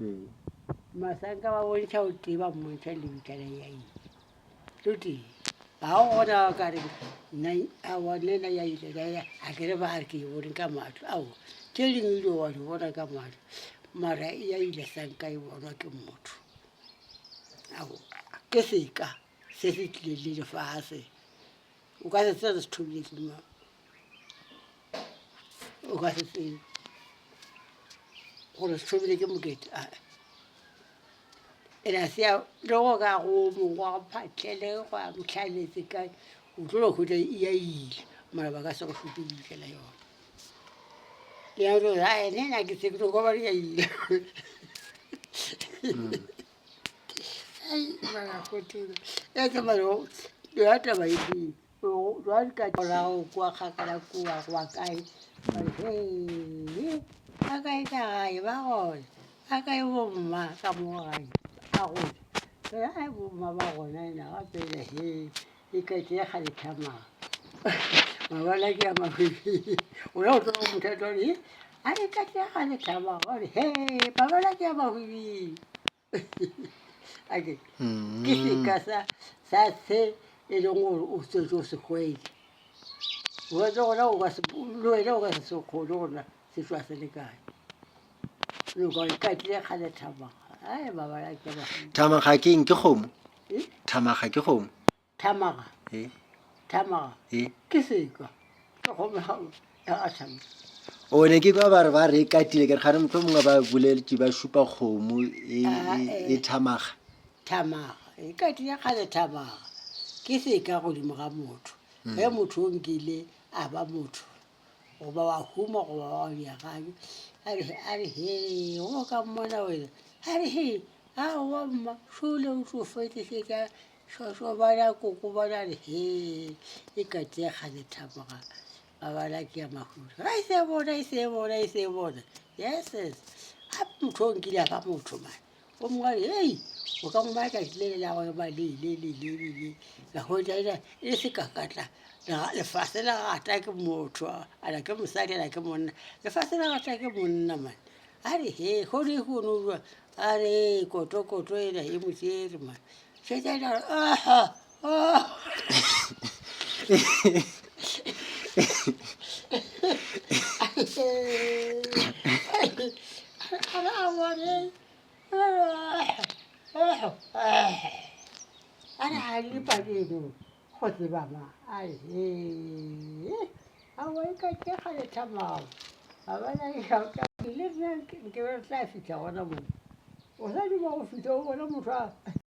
Ee. Masanka ba bontšha o tee ba mmontšha lebitla la ya ile. Lo tee. Ga o gona ka re nna aowa nna ena ya ile ya ya a ke re ba re ke e bone ka mahlo aowa tše dingwe dilo wa di bona ka mahlo mara ya ile sanka e bonwa ke motho. Aowa ke seka se se tlileng le lefase o ka se tsebe se thomile ke mang. O ka se tsebe gore se thomile ke mokete aa ene a se ya le go ka go mongwe wa go phatlele go a motlhaletse kae o tlo no hwetša e ya ile mara ba ka se go šupe lebitla la yona. Le yena o tlo re ae nna ke se ke tlo kwa ba re ya ile. Ai mara go e mara yona taba e tee. Jwale ka morago kua kgakala kua goba kae ba re hee ba kae ka gae ba gona ba kae bomma ka mo gae a gole re ai bomma ba gona ena gape ena hee e ka tšea kgale thamaga mabala ke a mahwibing o ya go tloga motho a tlo re a e ka tšea kgale thamaga ba re hee mabala ke a mahwibing Ake ke seka sa sa se e leng gore o tswetse o se hwetše o ka gona o ka se le wena o ka se se kgone gore se tšwa se le kae no ka ka tlile kgale thamaga ai mabala ke ba Thamaga ke eng? Ke kgomo? Eh? Thamaga ke kgomo? Thamaga. E. Thamaga. E. Ke sekwa. Ke kgomo ya ga thamaga. O ne ke kwa ba re ba re e katile ke re gane motlho mongwe ba boletše ba šupa kgomo e, Ah, e, e eh. thamaga. Thamaga. E katile kgale thamaga. Ke seka godimo ga motho. Ge motho o nkile a ba motho goba wa huma goba wa ya gae a re a re he go ka mmona wena a re he aowa mma šole o tsofetse šetša Šošo bona koko bona re he e ka tšega lethabo ga ba bala ke ya mahura ga e se bona e se bona e se bona yes yes gape motho o nkile a ba motho mane o mongwe a re hei o ka ngoma tšatši le le la go ema le le le le le le ka hwetša ena e se ka katla lefase la gata ke motho a la ke mosadi a la ke monna lefase la gata ke monna mane a re he kgone e kgone o jwa a re koto koto ena e mo tšere mane šetša ena re aha ah. a re ga di padeno go tseba ma a re he aowa e ka ke kgale thamao a bona le nna nke be re tla fitlha gona moo o sa duma go fitlha o bona motho a.